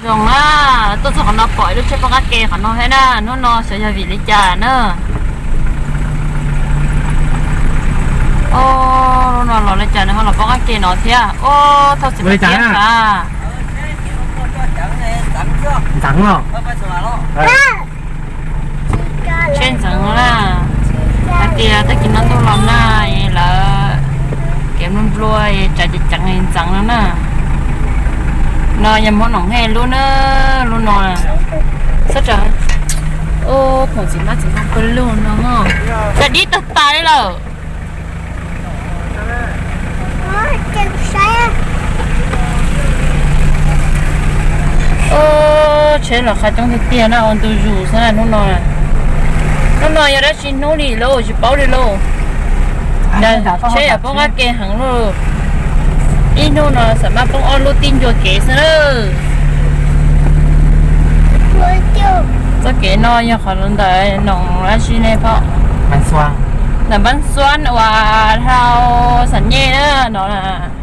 Zoo na, tuaj txog qhov no pom ib lub tsheb poob qab ke qhov no thiab na, hnub no xyov yog vim li cas na. O, lub no los li cas nws ho los poob qab ke no thiab. O, thauj txiv mus thiab a. Ntxeev los. Tsheb ntxeev na. Hais tias tag kis no ntuj los nag lawm, kev nplua nplua, tsam ceev ceev ntxeev no na. No yog Hmoob Noom Hej lub na, lub no. Xob tsam. Ub, khoom txiv mab txiv npog pawg lug no. Cas dib tag tas li lawm. Ub, tsheb los qab coob tiag tiag na, ua ntu zus xwb na hnub no. Hnub no yog dab tsi hnub li lauj, tsis paub li lauj. Tsheb yog poob qab ke heev lauj. Ib hnub no xam maj poob ob lub tib ncua kev xwb na. Txoj kev no yog qhov ntawm Noom dab tsi ne phauj? Ntawm Npab Xuab uas dhau Xam Nyej na no na.